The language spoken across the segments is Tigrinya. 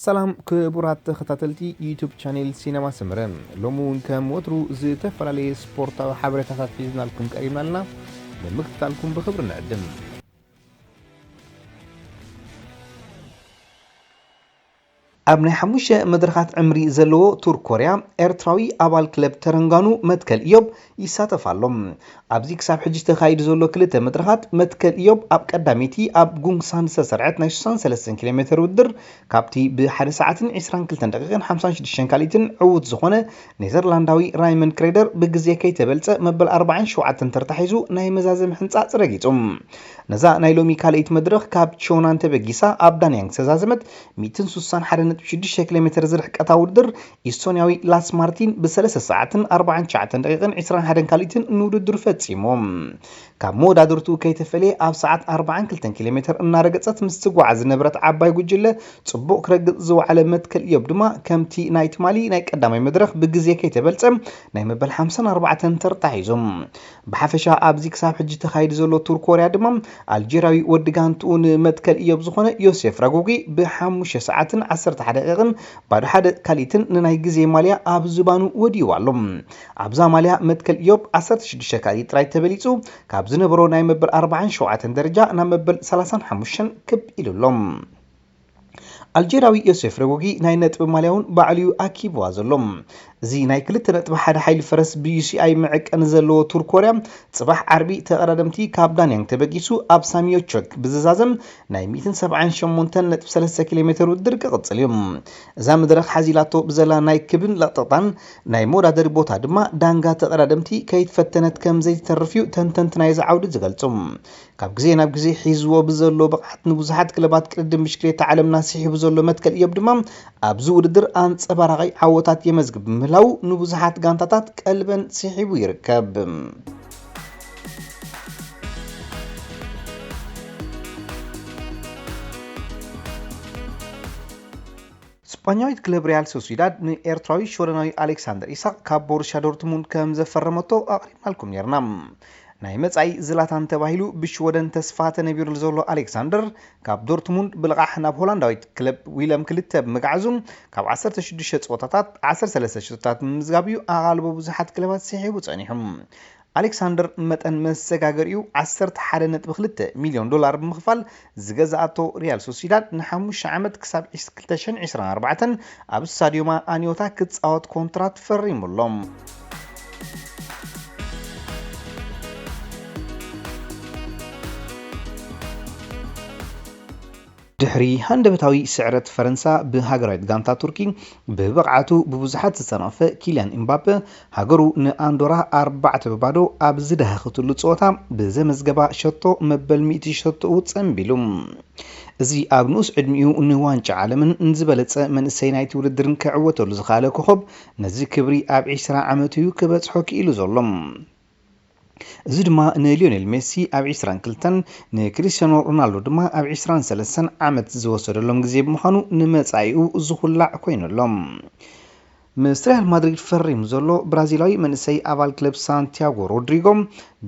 ሰላም ክቡራት ተኸታተልቲ ዩቱብ ቻኔል ሲነማ ሰመረ፣ ሎሚ እውን ከም ወትሩ ዝተፈላለየ ስፖርታዊ ሓበሬታታት ሒዝናልኩም ቀሪብና ኣለና። ንምክትታልኩም ብኽብሪ ንዕድም። ኣብ ናይ ሓሙሽተ መድረኻት ዕምሪ ዘለዎ ቱር ኮርያ፣ ኤርትራዊ ኣባል ክለብ ተረንጋኑ መትከል ኢዮብ ይሳተፍ ኣሎ። ኣብዚ ክሳብ ሕጂ ተኻይዱ ዘሎ ክልተ መድረኻት፣ መትከል ኢዮብ ኣብ ቀዳመይቲ ኣብ ጉንግሳን ዝተሰርዐት ናይ ሽሳን ሰለስተን ኪሎ ሜተር ውድድር፣ ካብቲ ብሓደ ሰዓትን ዕስራን ክልተን ደቂቕን ሓምሳን ሽዱሽተን ካልኢትን ዕዉት ዝኾነ ኔዘርላንዳዊ ራይመን ክሬደር ብግዜ ከይተበልጸ፣ መበል ኣርባዓን ሸውዓተን ተርታ ሒዙ ናይ መዛዘሚ ሕንጻጽ ረጊጹ። ነዛ ናይ ሎሚ ካልኣይቲ መድረኽ ካብ ቾናን ተበጊሳ ኣብ ዳንያንግ ዝተዛዘመት ሚእትን ስሳን ሓደ ነጥቢ ሽዱሽተ ኪሎ ሜተር ዝርሕቀታ ውድድር፣ ኢስቶንያዊ ላስ ማርቲን ብሰለስተ ሰዓትን ኣርባዓን ትሽዓተን ደቂቕን ዕስራን ሓደን ካልኢትን ንውድድሩ ፈጺሙ። ካብ መወዳድርቱ ከይተፈልየ ኣብ ሰዓት ኣርባዓን ክልተን ኪሎ ሜተር እናረገጸት ምስ ትጓዓዝ ዝነበረት ዓባይ ጉጅለ፣ ጽቡቕ ክረግጽ ዝወዓለ መትከል ኢዮብ ድማ፣ ከምቲ ናይ ትማሊ ናይ ቀዳማይ መድረኽ ብግዜ ከይተበልጸ፣ ናይ መበል ሓምሳን ኣርባዕተን ተርታ ሒዙ። ብሓፈሻ ኣብዚ ክሳብ ሕጂ ተኻይዱ ዘሎ ቱር ኮርያ ድማ፣ ኣልጀርያዊ ወዲ ጋንትኡ ንመትከል ኢዮብ ዝኾነ ዮሴፍ ራጎጊ ብሓሙሽተ ሰዓትን ዓሰርተ ሓደ ደቂቕን ባዶ ሓደ ካልኢትን ንናይ ግዜ ማልያ ኣብ ዝባኑ ወዲዋ ኣሎ። ኣብዛ ማልያ መትከል ኢዮብ ዓሰርተ ሽዱሽተ ካልኢት ጥራይ ተበሊጹ፣ ካብ ዝነበሮ ናይ መበል ኣርባዓን ሸውዓተን ደረጃ ናብ መበል ሰላሳን ሓሙሽተን ክብ ኢሉ ኣሎ። ኣልጀርያዊ ዮሴፍ ረጎጊ ናይ ነጥቢ ማልያ እውን ባዕሉ እዩ ኣኪብዋ ዘሎ። እዚ ናይ ክልተ ነጥቢ ሓደ ሓይሊ ፈረስ ብ ዩ ሲ ኣይ መዐቀኒ ዘለዎ ቱር ኮርያ፣ ጽባሕ ዓርቢ ተቐዳደምቲ ካብ ዳንያንግ ተበጊሱ ኣብ ሳሚዮቾክ ብዝዛዘም ናይ ሚእትን ሰብዓን ሸሞንተን ነጥቢ ሰለስተ ኪሎ ሜተር ውድድር ክቕጽል እዩ። እዛ መድረኽ ሓዚላቶ ብዘላ ናይ ክብን ለቕጠቕጣን ናይ መወዳደሪ ቦታ ድማ፣ ዳንጋ ተቐዳደምቲ ከይትፈተነት ከም ዘይትተርፍ እዩ ተንተንቲ ናይዚ ዓውዲ ዝገልጹ። ካብ ግዜ ናብ ግዜ ሒዝዎ ብዘሎ ብቕዓት፣ ንብዙሓት ክለባት ቅድድም ብሽክሌታ ዓለምና ስሒቡ ዘሎ መትከል ኢዮብ ድማ፣ ኣብዚ ውድድር ኣንጸባራቒ ዓወታት የመዝግብ ብምህላዉ፣ ንብዙሓት ጋንታታት ቀልበን ስሒቡ ይርከብ። ስጳኛዊት ክለብ ሪያል ሶሲዳድ ንኤርትራዊ ሽወደናዊ ኣሌክሳንደር ኢሳቕ ካብ ቦሩስያ ዶርትሙንድ ከም ዘፈረመቶ ኣቕሪብናልኩም ኔርና። ናይ መጻኢ ዝላታን ተባሂሉ ብሽወደን ተስፋ ተነቢሩሉ ዘሎ ኣሌክሳንደር፣ ካብ ዶርትሙንድ ብልቓሕ ናብ ሆላንዳዊት ክለብ ዊለም ክልተ ብምግዓዙ፣ ካብ ዓሰርተ ሽዱሽተ ጸወታታት ዓሰርተ ሰለስተ ሽቶታት ብምምዝጋብ እዩ ኣቓልቦ ብዙሓት ክለባት ስሒቡ ጸኒሑ። ኣሌክሳንደር መጠን መሰጋገሪኡ ዓሰርተ ሓደ ነጥቢ ክልተ ሚልዮን ዶላር ብምኽፋል ዝገዝኣቶ ሪያል ሶሲዳድ፣ ንሓሙሽተ ዓመት ክሳብ ክልተ ሽሕን ዕስራን ኣርባዕተን ኣብ ስታዲዮማ ኣንዮታ ክጻወት ኮንትራት ፈሪሙሎም። ድሕሪ ሃንደበታዊ ስዕረት ፈረንሳ ብሃገራዊት ጋንታ ቱርኪ፣ ብብቕዓቱ ብብዙሓት ዝተነቕፈ ኪልያን ኢምባፔ፣ ሃገሩ ንኣንዶራ ኣርባዕተ ብባዶ ኣብ ዝደሃኸትሉ ጸወታ ብዘመዝገባ ሸቶ መበል ሚእቲ ሸቶኡ ጸንቢሉ። እዚ ኣብ ንኡስ ዕድሚኡ ንዋንጫ ዓለምን ንዝበለጸ መንእሰይ ናይቲ ውድድርን ክዕወተሉ ዝኸኣለ ኮኸብ፣ ነዚ ክብሪ ኣብ ዕስራ ዓመቱ እዩ ክበጽሖ ክኢሉ ዘሎ። እዚ ድማ ንሊዮኔል ሜሲ ኣብ ዕስራን ክልተን፣ ንክሪስቲያኖ ሮናልዶ ድማ ኣብ ዕስራን ሰለስተን ዓመት ዝወሰደሎም ግዜ ብምዃኑ፣ ንመጻኢኡ ዝኹላዕ ኮይኑሎም። ምስ ሪያል ማድሪድ ፈሪሙ ዘሎ ብራዚላዊ መንእሰይ ኣባል ክለብ ሳንቲያጎ ሮድሪጎ፣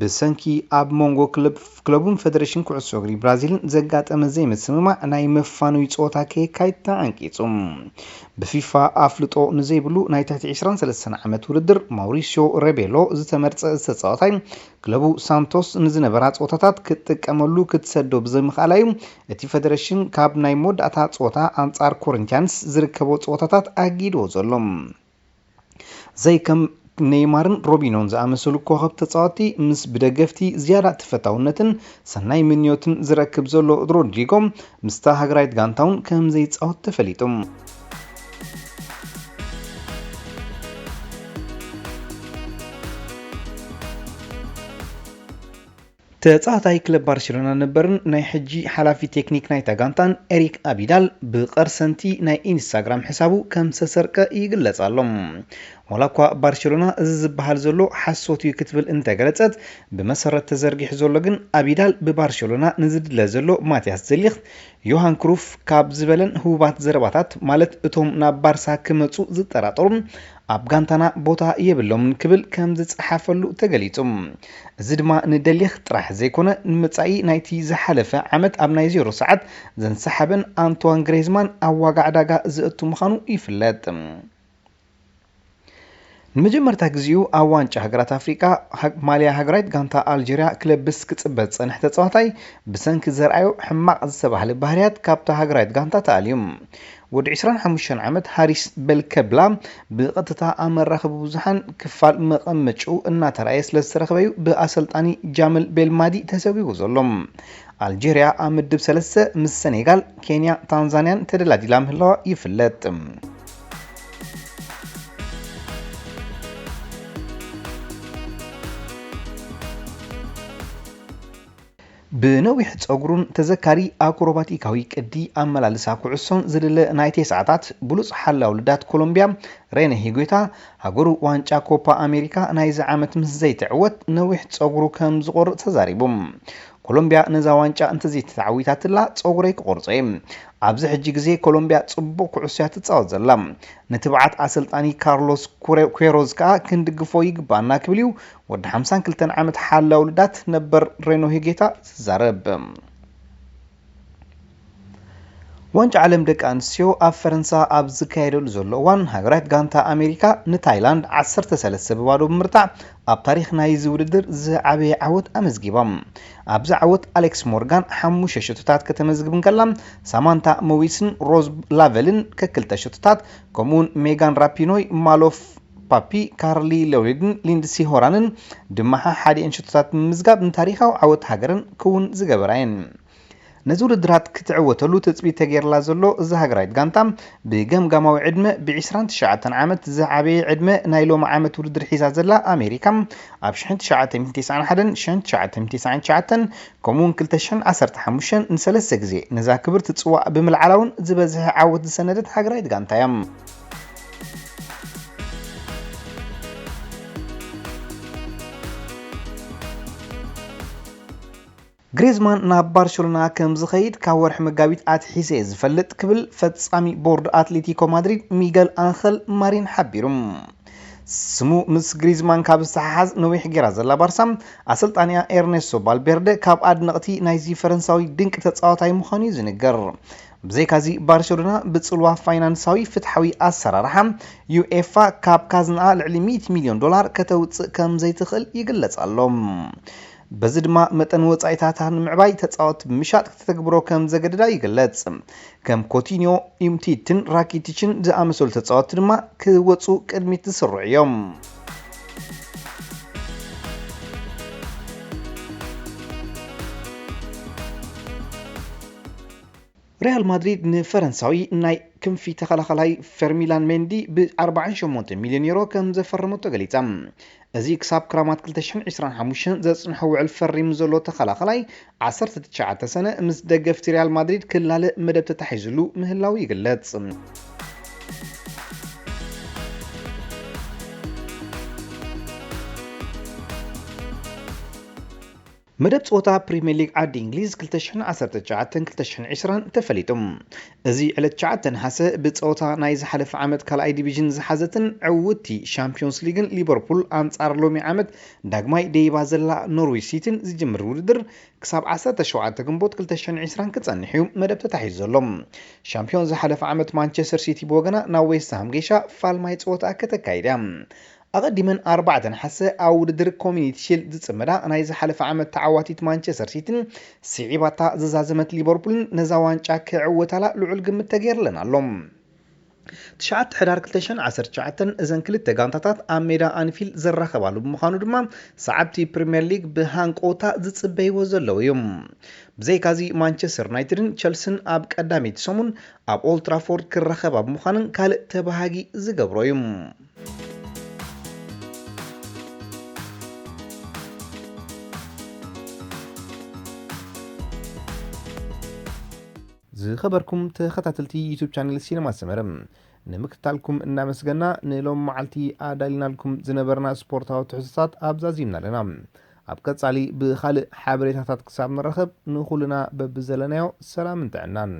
ብሰንኪ ኣብ መንጎ ክለብ፣ ክለቡን ፈደሬሽን ኩዕሶ እግሪ ብራዚልን ዘጋጠመ ዘይምስምማዕ ናይ መፋነዊ ጸወታ ከየካይድ ተዓንቂጹ። ብፊፋ ኣፍልጦ ንዘይብሉ ናይ ትሕቲ ዕስራን ሰለስተን ዓመት ውድድር፣ ማውሪሲዮ ሬቤሎ ዝተመርጸ ዝተጻወታይ፣ ክለቡ ሳንቶስ ንዝነበራ ጸወታታት ክትጥቀመሉ ክትሰዶ ብዘይምኽኣላ እዩ እቲ ፈደረሽን ካብ ናይ መወዳእታ ጸወታ ኣንጻር ኮሪንቲያንስ ዝርከቦ ጸወታታት ኣጊድዎ ዘሎ። ዘይከም ኔይማርን ሮቢኖን ዝኣመሰሉ ኮኸብ ተጻወትቲ፣ ምስ ብደገፍቲ ዝያዳ ተፈታውነትን ሰናይ ምንዮትን ዝረክብ ዘሎ ሮድሪጎ፣ ምስታ ሃገራዊት ጋንታ እውን ከም ዘይጻወት ተፈሊጡ። ተጻዋታይ ክለብ ባርሴሎና ነበርን ናይ ሕጂ ሓላፊ ቴክኒክ ናይታ ጋንታን ኤሪክ ኣቢዳል፣ ብቐርሰንቲ ናይ ኢንስታግራም ሕሳቡ ከም ዝተሰርቀ ይግለጽ ኣሎ። ዋላ እኳ ባርሴሎና እዚ ዝበሃል ዘሎ ሓሶት እዩ ክትብል እንተገለጸት፣ ብመሰረት ተዘርጊሑ ዘሎ ግን ኣቢዳል ብባርሴሎና ንዝድለ ዘሎ ማቲያስ ደሊኽት፣ ዮሃን ክሩፍ ካብ ዝበለን ህቡባት ዘረባታት፣ ማለት እቶም ናብ ባርሳ ክመጹ ዝጠራጠሩ ኣብ ጋንታና ቦታ የብሎምን ክብል ከም ዝጸሓፈሉ ተገሊጹ። እዚ ድማ ንደሊኽት ጥራሕ ዘይኮነ፣ ንመጻኢ ናይቲ ዝሓለፈ ዓመት ኣብ ናይ ዜሮ ሰዓት ዘንሰሓበን ኣንቶዋን ግሬዝማን ኣብ ዋጋ ዕዳጋ ዘእቱ ምዃኑ ይፍለጥ። ንመጀመርታ ግዜኡ ኣብ ዋንጫ ሃገራት ኣፍሪቃ ሃግ-፣ ማልያ ሃገራዊት ጋንታ ኣልጀርያ ክለብስ ክጽበ ዝጸንሐ ተጻዋታይ፣ ብሰንኪ ዘርኣዮ ሕማቕ ዝተባህለ ባህርያት ካብታ ሃገራዊት ጋንታ ተኣልዩ። ወዲ ዕስራን ሓሙሽተን ዓመት ሃሪስ በልከብላ ብቐጥታ ኣብ መራኸቢ ብዙሓን ክፋል መቐመጭኡ እናተራእየ ስለ ዝተረኽበዩ ብኣሰልጣኒ ጃመል ቤልማዲ ተሰጒጉ ዘሎ። ኣልጀርያ ኣብ ምድብ ሰለስተ ምስ ሰኔጋል፣ ኬንያ፣ ታንዛንያን ተደላዲላ ምህላዋ ይፍለጥ። ብነዊሕ ጸጉሩን ተዘካሪ ኣክሮባቲካዊ ቅዲ ኣመላልሳ ኩዕሶን ዝልለ ናይ ቴስዓታት ብሉጽ ሓላው ልዳት ኮሎምብያ ሬነ ሂጉታ፣ ሃገሩ ዋንጫ ኮፓ ኣሜሪካ ናይዚ ዓመት ምስ ዘይትዕወት ነዊሕ ጸጉሩ ከም ዝቖርጽ ተዛሪቡ። ኮሎምብያ ነዛ ዋንጫ እንተዘይተዓዊታትላ ጸጉረይ ክቖርጾ እየ። ኣብዚ ሕጂ ግዜ ኮሎምብያ ጽቡቕ ኩዕሶ እያ ትጻወት ዘላ። ንትብዓት ኣሰልጣኒ ካርሎስ ኩረ-፣ ኩዌሮዝ ከኣ ክንድግፎ ይግባና ክብል እዩ ወዲ ሓምሳን ክልተን ዓመት ሓላው ልዳት ነበር ሬኖ ሂጌታ ዝዛረብ። ዋንጫ ዓለም ደቂ ኣንስትዮ ኣብ ፈረንሳ ኣብ ዝካየደሉ ዘሎ እዋን፣ ሃገራዊት ጋንታ ኣሜሪካ ንታይላንድ ዓሰርተ ሰለስተ ብባዶ ብምርታዕ ኣብ ታሪኽ ናይዚ ውድድር ዝዓበየ ዓወት ኣመዝጊባ። ኣብዚ ዓወት ኣሌክስ ሞርጋን ሓሙሽተ ሸቶታት ከተመዝግብ እንከላ፣ ሳማንታ ሞዊስን ሮዝ ላቨልን ከክልተ ሸቶታት፣ ከምኡውን ሜጋን ራፒኖይ፣ ማሎፍ ፓፒ፣ ካርሊ ሎውሊድን ሊንድሲ ሆራንን ድማ ሓሓዲኤን ሸቶታት ብምምዝጋብ ንታሪኻዊ ዓወት ሃገረን ክውን ዝገበራ እየን። ነዚ ውድድራት ክትዕወተሉ ትጽቢት ተገይርላ ዘሎ እዛ ሃገራዊት ጋንታ፣ ብገምጋማዊ ዕድመ ብ ዕስራን ትሽዓተን ዓመት ዝዓበየ ዕድመ ናይ ሎሚ ዓመት ውድድር ሒዛ ዘላ ኣሜሪካ፣ ኣብ ሽሕን ትሽዓተ ሚእትን ተስዓን ሓደን ሽሕን ትሽዓተ ሚእትን ተስዓን ትሽዓተን ከምኡውን ክልተ ሽሕን ዓሰርተ ሓሙሽተን ንሰለስተ ግዜ ነዛ ክብርቲ ጽዋእ ብምልዓላ እውን ዝበዝሐ ዓወት ዝሰነደት ሃገራዊት ጋንታ እያ። ግሪዝማን ናብ ባርሴሎና ከም ዝኸይድ ካብ ወርሒ መጋቢት ኣትሒዘ እየ ዝፈልጥ ክብል ፈጻሚ ቦርድ ኣትሌቲኮ ማድሪድ ሚገል ኣንኸል ማሪን ሓቢሩ። ስሙ ምስ ግሪዝማን ካብ ዝተሓሓዝ ነዊሕ ጌራ ዘላ ባርሳ፣ ኣሰልጣኒኣ ኤርኔስቶ ቫልቬርደ ካብ ኣድነቕቲ ናይዚ ፈረንሳዊ ድንቂ ተጻዋታይ ምዃኑ እዩ ዝንገር። ብዘይካዚ ባርሴሎና ብጽልዋ ፋይናንሳዊ ፍትሓዊ ኣሰራርሓ ዩኤፋ ካብ ካዝናኣ ልዕሊ ሚእቲ ሚልዮን ዶላር ከተውጽእ ከም ዘይትኽእል ይግለጽ ኣሎ። በዚ ድማ መጠን ወጻኢታታ ንምዕባይ ተጻወትቲ ብምሻጥ ክትተግብሮ ከም ዘገድዳ ይግለጽ። ከም ኮቲኒዮ፣ ኢምቲትን ራኪቲችን ዝኣመሰሉ ተጻወትቲ ድማ ክወጹ ቅድሚት ዝስርዑ እዮም። ሪያል ማድሪድ ንፈረንሳዊ ናይ ክንፊ ተኸላኸላይ ፈርሚላን ሜንዲ ብ ኣርባዓን ሸሞንተን ሚልዮን ዩሮ ከም ዘፈረመቶ ገሊጻ። እዚ ክሳብ ክራማት ክልተ ሽሕን ዕስራን ሓሙሽተን ዘጽንሖ ውዕል ፈሪሙ ዘሎ ተኸላኸላይ፣ ዓሰርተ ትሽዓተ ሰነ ምስ ደገፍቲ ሪያል ማድሪድ ክላለ መደብ ተታሒዙሉ ምህላው ይግለጽ። መደብ ጸወታ ፕሪምየር ሊግ ዓዲ እንግሊዝ ክልተ ሽሕን ዓሰርተ ትሽዓተን ክልተ ሽሕን ዕስራን ተፈሊጡ። እዚ ዕለት ትሽዓተ ነሓሰ ብጸወታ ናይ ዝሓለፈ ዓመት ካልኣይ ዲቪዥን ዝሓዘትን ዕውትቲ ሻምፒዮንስ ሊግን ሊቨርፑል ኣንጻር ሎሚ ዓመት ዳግማይ ደይባ ዘላ ኖርዊች ሲቲን ዝጅምር ውድድር ክሳብ ዓሰርተ ሸውዓተ ግንቦት ክልተ ሽሕን ዕስራን ክጸንሕ እዩ መደብ ተታሒዙ ዘሎ። ሻምፒዮን ዝሓለፈ ዓመት ማንቸስተር ሲቲ ብወገና ናብ ዌስትሃም ጌሻ ፋልማይ ጸወታ ከተካይድ እያ። ኣቐዲመን ኣርባዕተ ነሓሰ ኣብ ውድድር ኮሚኒቲ ሺልድ ዝጽመዳ ናይ ዝሓለፈ ዓመት ተዓዋቲት ማንቸስተር ሲቲን ስዒባታ ዝዛዘመት ሊቨርፑልን ነዛ ዋንጫ ክዕወታላ ልዑል ግምት ተገይርለን ኣሎ። ትሽዓተ ሕዳር ክልተ ሽሕን ዓሰርተ ትሽዓተን እዘን ክልተ ጋንታታት ኣብ ሜዳ ኣንፊልድ ዝራኸባሉ ብምዃኑ ድማ ሰዓብቲ ፕሪምየር ሊግ ብሃንቆውታ ዝጽበይዎ ዘለዉ እዩ። ብዘይካዚ ማንቸስተር ዩናይትድን ቸልስን ኣብ ቀዳመይቲ ሰሙን ኣብ ኦልድ ትራፎርድ ክራኸባ ብምዃንን ካልእ ተባሃጊ ዝገብሮ እዩ። ዝኸበርኩም ተኸታተልቲ ዩቱብ ቻነል ሲነማ ሰመረ፣ ንምክትታልኩም እናመስገና፣ ንሎም መዓልቲ ኣዳሊናልኩም ዝነበርና ስፖርታዊ ትሕዝቶታት ኣብዛዚምና ኣለና። ኣብ ቀጻሊ ብኻልእ ሓበሬታታት ክሳብ ንራኸብ፣ ንኹልና በብዘለናዮ ሰላምን ጥዕናን።